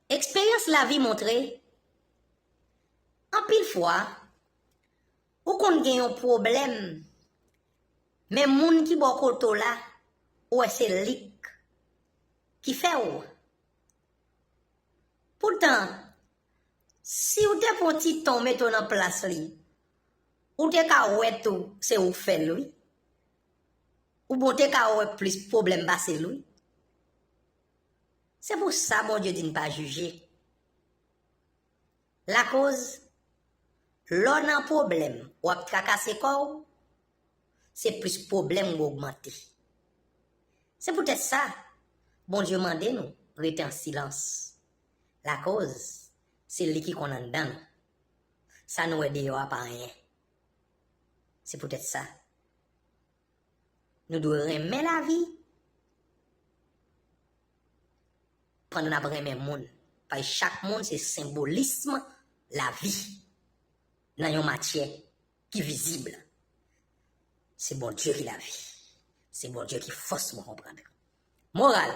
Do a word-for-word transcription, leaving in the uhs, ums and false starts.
Eksperyans lavi montre, anpil fwa, ou konn gen yon pwoblèm, men moun ki bò kote w la, ou wè se li k ki fè w. Poutan, si w te pran ti tan w mete w nan plas li, ou te ka wè tou se ou k fè l wi. Oubyen w te ka wè plis pwoblèm pase l wi. Se pou sa Bondye di n pa jije. Lakoz, lè w nan pwoblèm, w ap trakase kò w, se plis pwoblèm w ogmante. Se poutèt sa, Bondye mande nou rete an silans. Lakoz, se li ki konn anndan nou. Sa nou wè deyò a pa anyen. Se poutèt sa, nou dwe renmen lavi pandan n ap renmen moun. Paske chak moun se senbolism lavi nan yon matyè ki vizib. Se Bondye ki lavi. Se Bondye ki fòs mwen konprann. Moral,